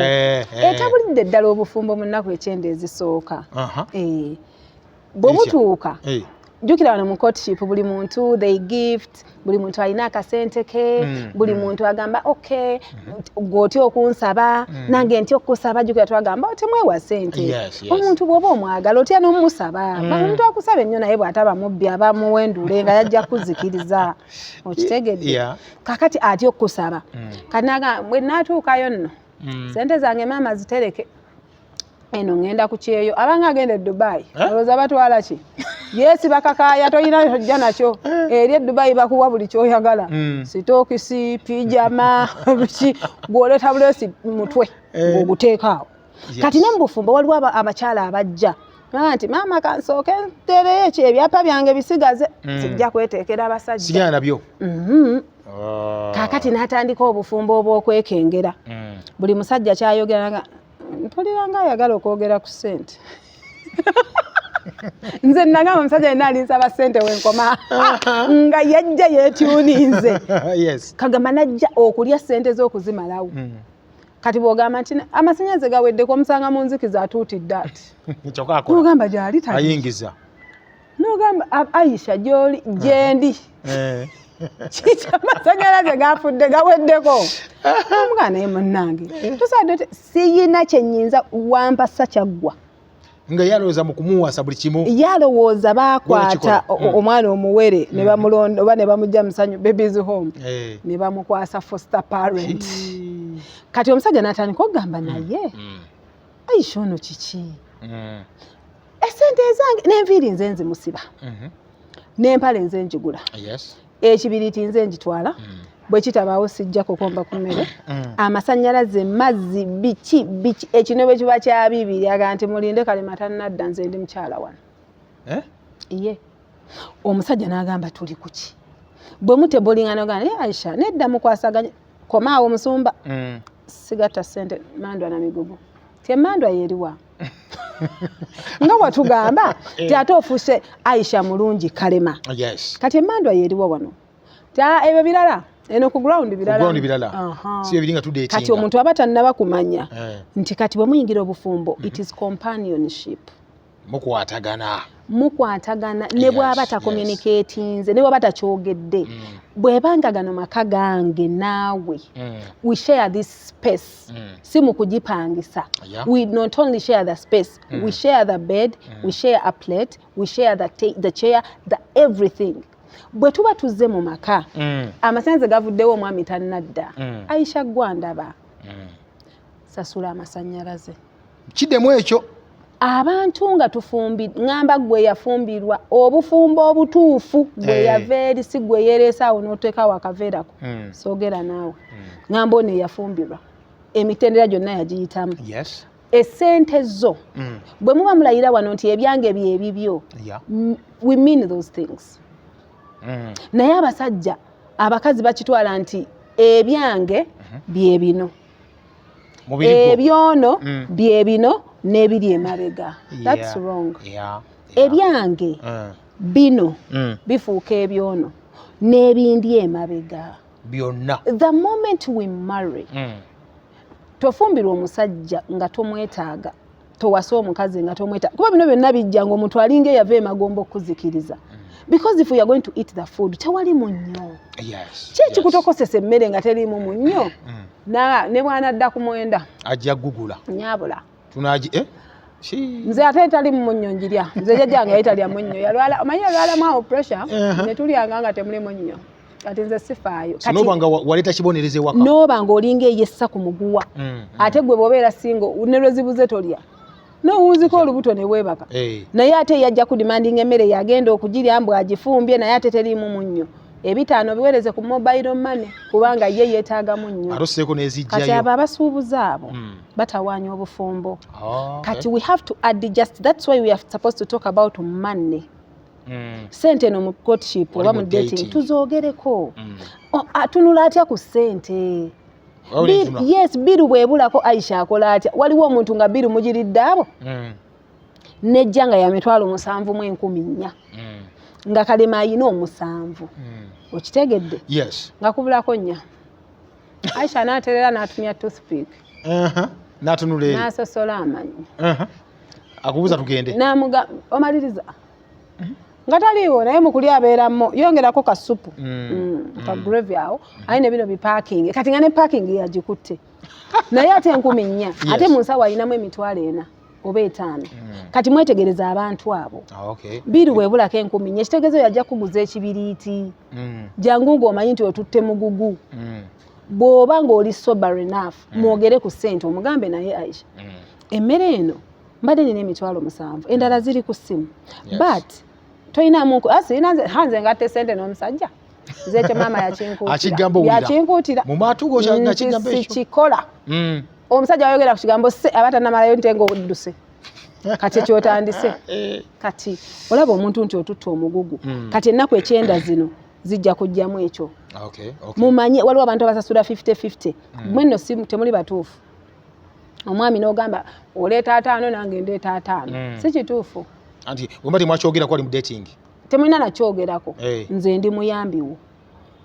etabulidde ddala obufumbo mu nnaku 90 ezisooka. Bwe mutuuka Jjukira wano mu courtship buli muntu, they gift, buli muntu alina akasente ke, buli muntu agamba, "Okay, gwe otya okunsaba, nange ntya okukusaba." Jjukira twagamba, "Oh, temwewa sente." Omuntu bw'oba omwagala, otya n'omusaba. Omuntu akusaba ennyo, naye bw'ataba mubbi, aba muwendule nga yajja kuzikiriza, okitegedde? Yeah. Kakati atya okukusaba. Kati naga bwe naatuukayo nno, "Sente zange maama zitereke, eno ŋŋenda ku kyeyo." Abanga agenda e Dubai. Eh? Olowooza batwala ki? Yesi bakakaaya, tolina tojja nakyo. Eri e Dubai bakuwa buli kyoyagala, sitookisi, pijama, biki, gw'oleeta buleesi mutwe ng'oguteeka awo. Kati ne mu bufumbo waliwo abakyala abajja Aa nti, "Maama, kansooke ntereyo eki ebyapa byange bisigaze, sijja kweteekera abasajja." Sigala nabyo. Ah. Kaakati n'atandika obufumbo obw'okwekengera. Buli musajja kyayogera nga mpulira nga ayagala okwogera ku ssente. Nze nagamba, omusajja yenna alinsaba ssente, wenkoma nga yajja yeetuninze. Kagamba najja okulya ssente z'okuzimalawo. Kati bw'ogamba nti amasannyalaze gaweddeko, omusanga mu nzikiza atuutidde ati. Kyokka akola. N'ogamba gyali tali. Ayingiza. N'ogamba, "Aisha, gyoli gyendi?" Kiki, amasanyalaze gafudde, gaweddeko? Omugana naye, munnange, tusadde siyina kyenyinza wampasa, kyaggwa. Nga yalowooza mu kumuwasa buli kimu. Yalowooza bakwata Gwekikola. Omwana omuwere ne bamulonda oba ne bamugja musanyu babies home, ne bamukwasa foster parent. Kati omusajja n'atandika okugamba, "Naye Aisha ono kiki? Esente ezange n'enviiri nze nzimusiba, n'empale nze njigula, ekibiriiti nze njitwala, bwe kitabaawo sijja kukomba ku mmere, amasannyalaze, mazzi, biki biki." Ekino bwe kiba kya bibiri, aga nti, "Mulinde, Kalema tannadda, nze ndi mukyala wano." Eh? Ye omusajja n'agamba, "Tuli kuki?" Bwe mutebolinga nogamba, "Naye Aisha nedda, mukwasaganya, komaawo musumba, sigatta ssente mandwa na migugu." Ti emandwa yeriwa nga watugamba ti ate ofuuse Aisha mulungi Kalema? Kati emandwa yeriwa wano? Ti, "Ah, ebyo birala, eno ku ground birala." Ground birala. Si ebiri nga tudatinga. Kati omuntu aba tannaba kumanya nti kati bwe muyingira obufumbo, it is companionship. Mukwatagana. Mukwatagana ne bw'aba tacommunicatinze, ne bw'aba takyogedde. Bw'ebanga gano maka gange naawe, we share this space, si mu kugipangisa. We not only share the space, we share the bed, we share a plate, we share the chair, the everything. Bwe tuba tuzze mu maka, amasannyalaze gavuddewo, omwami tannadda, Aisha gwandaba, sasula amasannyalaze. Kiddemu ekyo. Abantu nga tufumbi, ŋŋamba gwe yafumbirwa obufumbo obutuufu, gwe yava eri, si gwe yeereese awo n'oteekawo akaveerako. Soogera naawe, ŋŋamba ono eyafumbirwa, emitendera gyonna yagiyitamu. Essente zo, bwe muba mulayira wano nti ebyange byebibyo, we mean those things. Naye abasajja, abakazi bakitwala nti ebyange bye bino, Mubiri gwo. ebyono bye bino n'ebiri emabega. That's wrong. Ebyange bino bifuuka ebyono n'ebindi emabega. Byonna. The moment we marry, tofumbirwa omusajja nga tomwetaaga, towasa omukazi nga tomwetaaga, kuba bino byonna bijja nga omuntu alinga eyava emagombe okuzikiriza. Because if we are going to eat the food, tewali munnyo. Ki ekikutokosesa emmere nga teriimu munnyo? Ne bwanadda ku 9, Ajja gugula. Nyabula. Tunagi, eh? Nze ate tali mu munnyo njirya. Nze jjajjange yali talya munnyo, yalwala, omanyi yalwalamu awo pressure, ne tulyanga nga temuli munnyo. Kati nze sifaayo. Kati Noba nga waleeta kibonerezo ewaka. N'oba ng'olinga eyessa ku muguwa, ate gwe bw'obeera single, ne lwe zibuze tolya, nowunzika olubuto ne weebaka. Naye ate yajja ku demanding emmere, yagenda okugirya mbu agifumbye, naye ate teriimu munnyo. 500 biweereze ku mobile money, kubanga ye yeetaaga munnyo. Ate osseeko Kati n'ezijjayo. abo abasuubuzi abo batawaanya obufumbo. Kati we have to adjust. That's why we are supposed to talk about money. Sente eno mu courtship Wali oba mu mu dating, dating. tuzoogereko. Atunula atya ku ssente? Wabula entunula. Yes, bill bwebulako, Aisha akola atya? Waliwo omuntu nga bill mugiridde abo, nejja nga ya 74,000, nga Kalema ayina 7. Okitegedde? Yes. Nga kubulako 4. Aisha n'aterera n'atumya toothpick. N'atunula eri. N'asosola amanyi. Akubuuza tugende. Namuga, "Omaliriza?" Nga taliiwo, naye mukulya abeeramu yongerako kasupu, ka gravy awo, aye ne bino biparking. Kati nga ne parking yagikutte, naye ate 4000, ate mu nsawo alinamu 40,000 oba 5000. Kati mwetegereza abantu abo. Bill bwebulako 4000, ekitegeezo yajja kuguza ekibiriiti. Jangu ng'omanyi nti otutte mugugu. Bw'oba ng'oli sober enough, mwogere ku ssente, omugambe, "Naye Aisha, emmere eno mbadde nina 70,000, endala ziri ku ssimu, but toyinamu." Nze ngatte ssente n'omusajja, nze ekyo maama yakinkuutira. Akigamba owulira. Yakinkuutira. Mu matu go nti akigamba ekyo. Sikikola. Omusajja wayogera ku kigambo se aba tannamalayo nte nga odduse. Kati ekyotandise. Kati olaba omuntu nti otutta omugugu. Kati ennaku 90 zino zijja kujjamu ekyo. Mumanye waliwo abantu abasasula 50-50. Mwe nno si temuli batuufu. Omwami n'ogamba oleeta 50, nange ndeeta 50. Si kituufu. Anti bwemba temwakyogera kwali mu dating. Temulina nakyogerako. Eh. Nze ndi muyambi wo.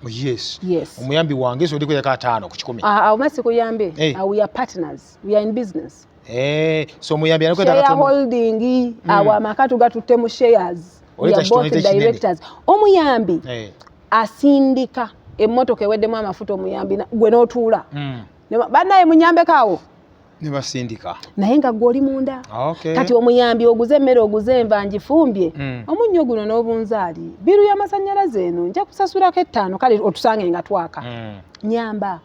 Yes. Yes. Omuyambi wange, so ndikuyako 50%. Ah, awo ma sikuyambe. Eh. Ah, we are partners, we are in business. Eh, so omuyambi anakweta katono. Shareholding. Awo amaka tugatutte mu shares. We Oleeta are both kitone kinene. directors. Omuyambi asindika emmotoka eweddemu amafuta, omuyambi gwe n'otuula. Bannaye munyambeko awo. Ne basindika. Naye nga gwe oli munda. Kati omuyambi oguze emmere, oguze enva, ngifumbye, omunnyo guno n'obunzaali, bill y'amasannyalaze eno nja kusasulako 5, kale otusange nga twaka. Nyamba.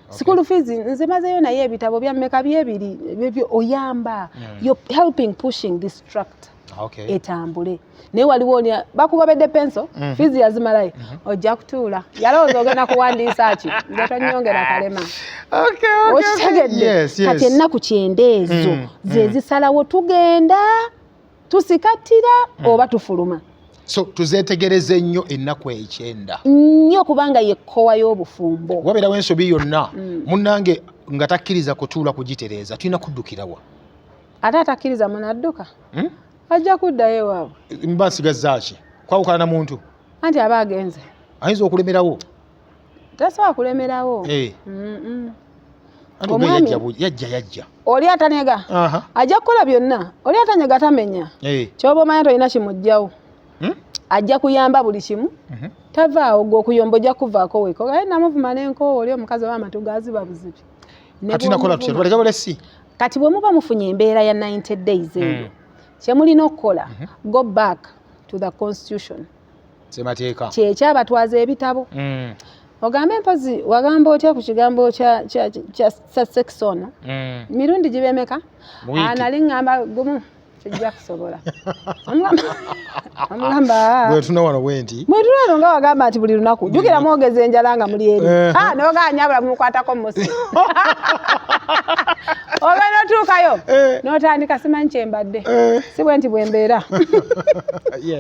School fees nze mazeyo, naye ebitabo byammeka byebiri ebyo oyamba. You're helping pushing this tractor etambule. Naye waliwo oli bakugobedde penso, fees yazimalayo, ojja kutuula yalowooza ogenda kuwandiisa ki, nze tonyongera kalema. Okitegedde? Yes. Kati ennaku 90 ezo ze zisalawo tugenda tusikattira oba tufuluma. So tuzeetegereze nnyo ennaku 90. Nnyo, kubanga yekkowa y'obufumbo. Wabeerawo ensobi yonna, munnange nga takkiriza kutuula kugitereeza, tulina kuddukirawa? Ate atakkiriza munadduka? Ajja kuddayo ewaabwe. Mba nsigazza ki? Kwawukana na muntu? Anti aba agenze. Ayinza okulemerawo. Tasobola kulemerawo. Anti oba yajja yajja. Oli atanyega ajja kukola byonna. Oli atanyega tamenya. Kyoba omanya tolina kimugjawo. Ajja kuyamba buli kimu. Tavaawo. Gwe okuyomba ojja kuvaako weko, aye namuvuma n'enkoowa oli omukazi oba amatu gaziba buzibi. Ne Kati nakola tutya? bw'omuvuma- Tubaleka balesi? Kati bwe muba mufunye embeera ya 90 days eyo, kyemulina okukola, go back to the constitution. Semateeka. Kyekyabatwaza ebitabo. Ogambe, mpozi wagamba otya ku kigambo kya sex ono? Mirundi gibemeka? Mu wiiki. Ah, nali ŋŋamba gumu, kijja kusobola. Omugamba Bwe tuna wano bwe nti. Mwetulano nga wagamba nti buli lunaku, jjukira mwogeza enjala nga muli eri. Ah, noganya nyabula mumukwatako musi, ogenda otuukayo n'otandika, simanyi kyembadde, si bwe nti bwembeera.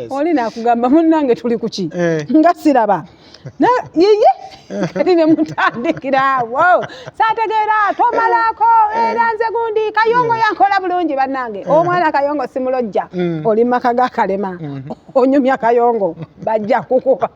Oli nakugamba, munnange tuli kuki? Nga siraba yiye. Kati ne mutandikira awo, saategeera tomalako, era nze gundi Kayongo yankola bulungi. Bannange, omwana Kayongo simulojja. Oli maka ga Kalema, onyumya Kayongo, bajja kukuba.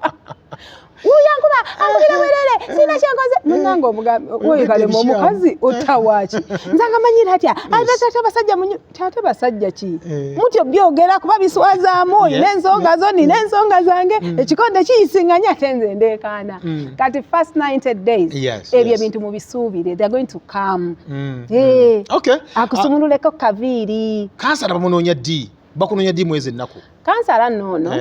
Uyankuba, ankubira bwerere, sina kyenkoze. Munnange, omugambi oyo Kalema, omukazi ottawaaki? Nze nga manyira atya ate abasajja munyu ate basajja ki? Mutyo byogera kuba biswazaamu. Olina ensonga zo, nina ensonga zange, ekikonde kiyisinganya, ate nze ndeekaana. Kati first 90 days, ebyo ebintu mubisuubire, they are going to come. Akusumululeko kaviiri. Kansala bamunoonya ddi? Bakunoonya ddi mwezi ennaku? Kansala nno,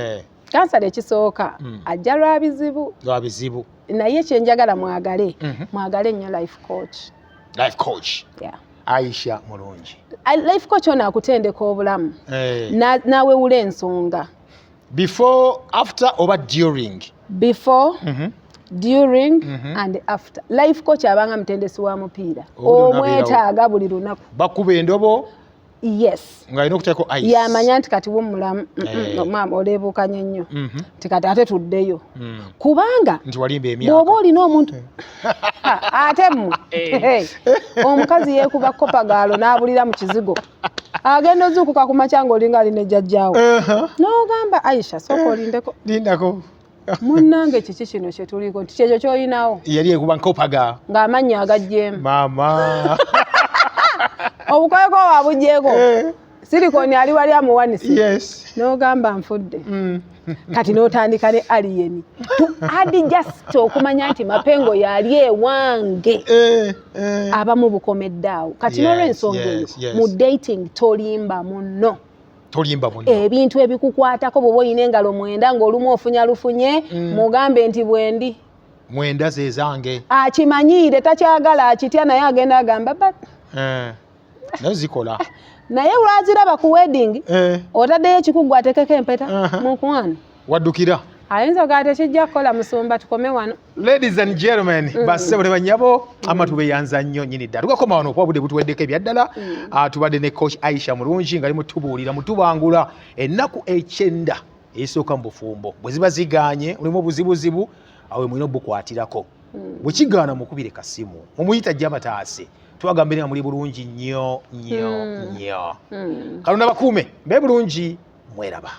kansala ekisooka ajja lwa bizibu. Lwa bizibu. Naye kyenjagala mwagale, mwagale nnyo life coach. Life coach. Yeah. Aisha Mulungi. Life coach ono akutendeka obulamu, n'awewula ensonga. Before, after oba during? Before, during and after. Life coach abanga mutendesi wa mupiira. Obudde onabeerawo. Omwetaaga buli lunaku. Bakuba endobo. Yes. Ng'alina okuteekako ice. Yamanya nti kati wummulamu. Maama oleebuukanye nnyo, nti kati ate tuddeyo, kubanga Nti walimba emyaka. Bw'oba olina omuntu, ha, ate mmwe. Hey, omukazi yeekuba kopagaalo n'abulira mu kizigo, agenda ozuukuka ku makya ng'olinga alina ejjajjaawo. N'ogamba, "Aisha, sooka olindeko." Lindako. Munnange, kiki kino kye tuliko? Nti kyekyo ky'olinawo. Yali ekuba nkopaga. Ng'amannya agaggyemu. Maama. Obukoyeko wabuggyeko. Silicone ali wali amuwanise. N'ogamba nfudde. Kati n'otandika ne alien to adjust okumanya nti Mapengo yali ewange. Abamu bukomedde awo. Kati n'olwensonga eyo, mu dating tolimba munno. Tolimba munno. Ebintu ebikukwatako, bw'oba oyina engalo 9 ng'olumu ofunya lufunye, mugambe nti bwendi. 9 ze zange. Akimanyiire, takyagala, akitya, naye agenda agamba but Naye zikola. Naye lwaziraba ku wedding, otaddeyo ekikuggu atekeko empeta, mukwano. Waddukira. Ayinza ogaa tekijja kukola, musumba, tukome wano. Ladies and gentlemen, bassebo ne bannyabo, ama tubeyanza nnyo nnyini ddala. Tugakoma wano okuba budde butuweddeko ebyaddala. Tubadde ne Coach Aisha Mulungi nga ali mutubuulira, mutubangula ennaku 90 ezisooka mu bufumbo bwe ziba zigaanye, mulimu obuzibuzibu, awo mulina obukwatirako. Bwe kigaana, mukubire kasimu, mumuyita ajja bataase. Tubagambire nga muli bulungi nnyo nnyo nnyo. Katonda bakuume, mbe bulungi, mweraba.